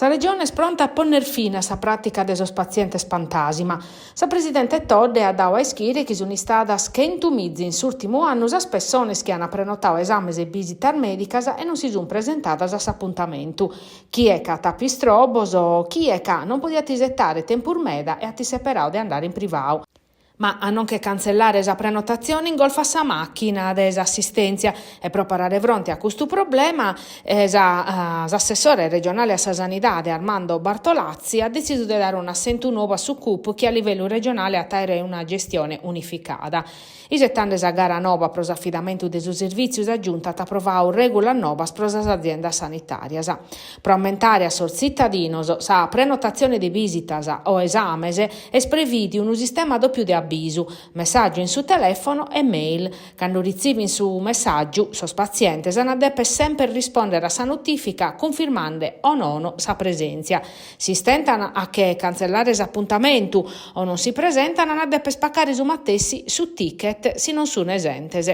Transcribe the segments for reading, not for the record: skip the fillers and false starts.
Sa Regione est pronta a pònnere fine a sa pràtica de sos patzientes pantàsima. Sa presidente Todde at dadu a ischire chi sunt istadas chentumiza in s'ùrtimu annu sas pessones chi ant prenotadu esames e bìsitas mèdicas e non si sunt presentadas a s'apuntamentu. Chie ca at àpiu istrobos, chie ca non podiat isetare tempus meda e at isseperadu de andare in privadu. Ma a non che cantzellare sa prenotatzione ingolfat sa màchina de s'assistèntzia e pro parare fronte a custu problema s'assessore regionale a sa Sanidade Armando Bartolazzi at detzisu de dare un'assentu nou a su CUP chi a livellu regionale at a àere una gestione unificada. Isetende sa gara noba pro s'afidamentu de su servìtziu sa Giunta at aprovadu règulas nobas pro sas aziendas sanitàrias. Pro ammentare a sos tzitadinos sa prenotatzione de bìsitas o esames est prevìdiu unu sistema dòpiu de abisu, messàgiu in su telèfono e mail. Cando ritzivint su messàgiu, sos patzientes ant a dèpere semper rispòndere a sa notìfica cunfirmande o nono sa presèntzia. Si istentant a che cantzellare s'apuntamentu o non si presentant ant a dèpere pacare su matessi su ticket si non sunt esentes.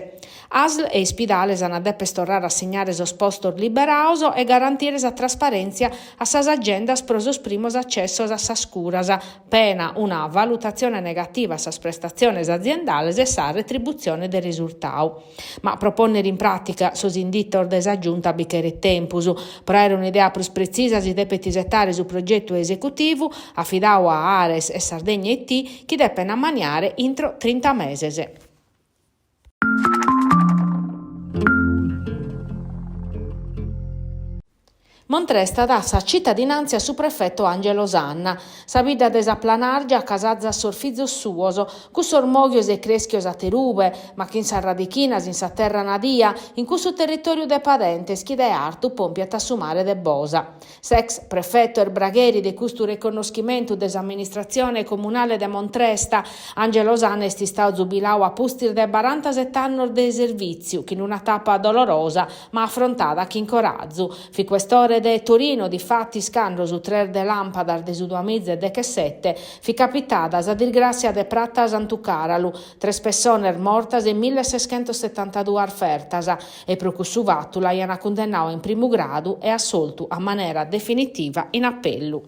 Asl e ispidales ant a dèpere torrare a assignare sos postos liberados e garantire sa trasparèntzia a sas agendas pro sos primos acessos a sas curas, pena una valutatzione negativa a sas prestatziones aziendales e sa retributzione de resurtadu. Ma pro pònnere in pràtica sos inditos de sa Giunta bi cheret tempus. Pro àere un'idea prus pretzisa si depet isetare su progetu esecutivu, afidadu a Ares e Sardegna IT, chi depent ammaniare intro trinta meses. Montresta dat sa citadinàntzia a su prefeto Angelo Sanna. Sa bidda de sa Planàrgia acasazat sos fizos suos, cussos mòghios e crèschios aterube, ma chin sas radichinas in sa terra nadia, in cussu territòriu de padentes chi dae artu pòmpiat a su mare de Bosa. S'ex prefeto est bragheri de custu reconnoschimentu de s'amministratzione comunale de Montresta. Angelo Sanna est istadu zubiladu a pustis de barantaset'annos de servìtziu, chin una tapa dolorosa, ma afrontada chin corazu. Fit questore de Torino, difatis, cando su tres de làmpadas de su duamiza e dechesete fit capitada sa disgràssia de Prata Santu Càralu, tres pessones mortas e milleseschentossetantaduas fertas, e pro cussu fatu l'aiant cundennadu in primu gradu e assoltu a manera definitiva in apellu.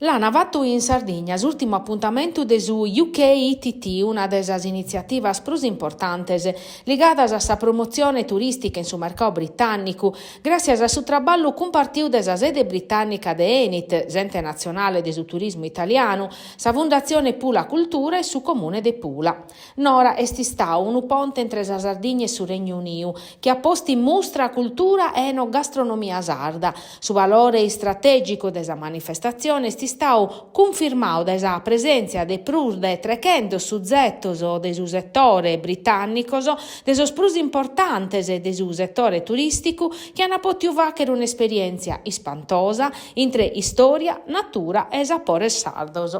L'ana fatu in Sardigna s'ùrtimu apuntamentu de su UKITT, una de sas initziativas prus importantes ligadas a sa promotzione turìstica in su mercadu britànnicu, gràtzias a su traballu cumpartiu de sa sede britànnica de Enit, s'ente natzionale de su turismu italianu, sa Fundatzione Pula Cultura e su Comune de Pula. Nora est istadu unu ponte intre sa Sardigna e su Regnu Uniu, chi at postu in mustra cultura e enogastronomia sarda. Su valore istratègicu de sa manifestatzione est istadu cunfirmadu dae sa presèntzia de prus de trechentos suzetos de su setore britànnicos, de sos prus importantes de su setore turìsticu, chi ant pòtidu fàghere un'esperièntzia ispantosa intre istòria, natura e sapores sardos.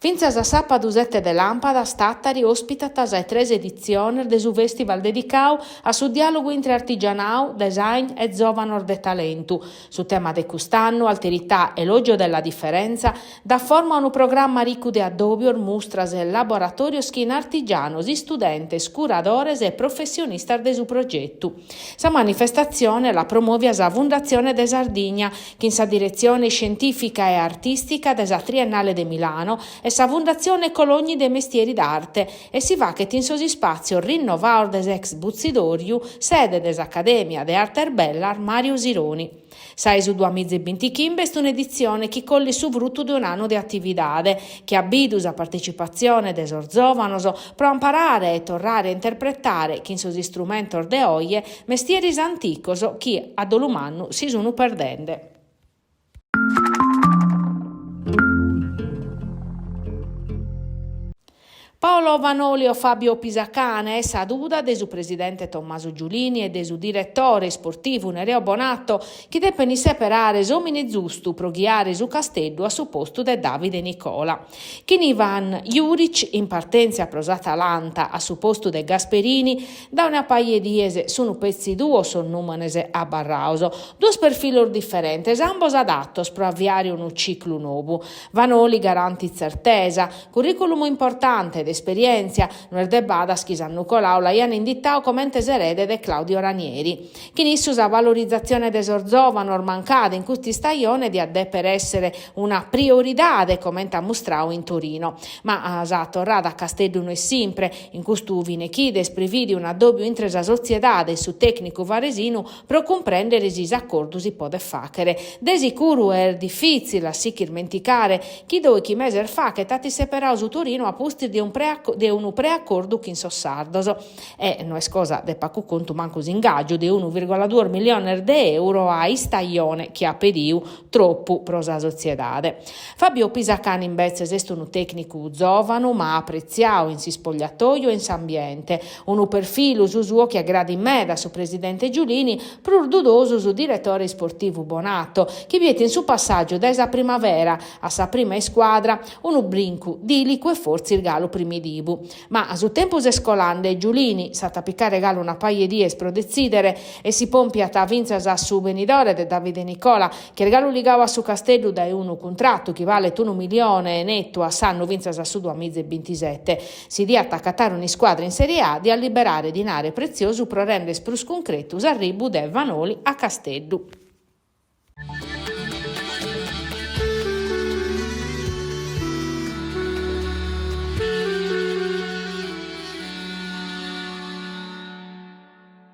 Fintzas a sàpadu sete de làmpadas Tàtari òspitat sa 'e tres editziones de su fèstival dedicadu a su diàlogu intre artigianadu, design e zòvanos de talentu. Su tema de cust'annu, Alterità, elogio della differenza, dat forma a unu programma ricu de addòbios, mustras e laboratòrios chin artigianos, istudentes, curadores e professionistas de su progetu. Sa manifestatzione l'at promòvia sa Fundatzione de Sardigna, chin sa diretzione iscientìfica e artìstica de sa Triennale de Milano e sa Fundatzione Cologni dei Mestieri d'Arte e si faghet in sos ispàtzios rinnovados de s'ex Butzidorju, sede de s'Acadèmia de Artes Bellas Mario Sironi. Sa 'e su duamiza e bintichimbe est un'editzione chi collit su frutu de un'annu de atividade, chi at bidu sa partecipatzione de sos zòvanos pro amparare e torrare a interpretare, chin sos istrumentos de oje, mestieris anticos chi, a dolu mannu, si sun perdende. Paolo Vanoli o Fabio Pisacane est sa duda de su presidente Tommaso Giulini e de su diretore isportivu Nereo Bonato chi depent isseperare s'òmine zustu pro ghiare su Casteddu a su postu de Davide Nicola. Chin Ivan Juric in partèntzia pro s'Atalanta a su postu de Gasperini, dae una paja 'e dies sunt petzi duos sos nùmenes abarrados, duos perfilos diferentes, ambos adatos pro aviare unu ciclu nou. Vanoli garantit tzertesa, Curriculum importante de esperièntzia, no est de badas chi s'annu coladu l'aian inditadu comente s'erede de Claudio Ranieri. Chin issu sa valorizatzione de sos zòvanos mancada in custa istajone diat dèpere èssere una prioridade comente at mustradu in Torino. Ma sa torrada a Casteddu no est simpre, in custu fine chida est prevìdiu un'addòbiu intre sa sotziedade e su tècnicu varesinu Pro cumprèndere si s'acordu si podet fàghere. De sicuru est difìtzile a si ch'irmenticare chi dòichi meses faghet at isseperadu su Torino a pustis de de unu preacordu chin sos sardos. E no est cosa de pagu contu mancu s'ingàgiu de unu virgola duos milliones de euro a istajone chi at pediu tropu pro sa sotziedade. Fabio Pisacane imbetzes est unu tècnicu zòvanu ma apretziadu in s'ispogliatoju e in s'ambiente, unu perfilu su suo chi agradit meda a su presidente Giulini, prus dudosu su diretore isportivu Bonato, chi biet in su passàgiu dae sa Primavera a sa prima iscuadra unu brincu dìlicu e fortzis galu primidivu. Ma su tempus est colande e Giulini s'at a picare galu una paja 'e dies pro detzìdere e si pòmpiat fintzas a su benidore de Davide Nicola, chi est galu ligadu a su Casteddu dae unu cuntratu chi balet unu milione netu a s'annu fintzas a su duamiza e bintisete. Si diat acatare un'iscuadra in Serie A diat liberare dinare pretziosu pro render prus cuncretu s'arribu de Vanoli a Casteddu.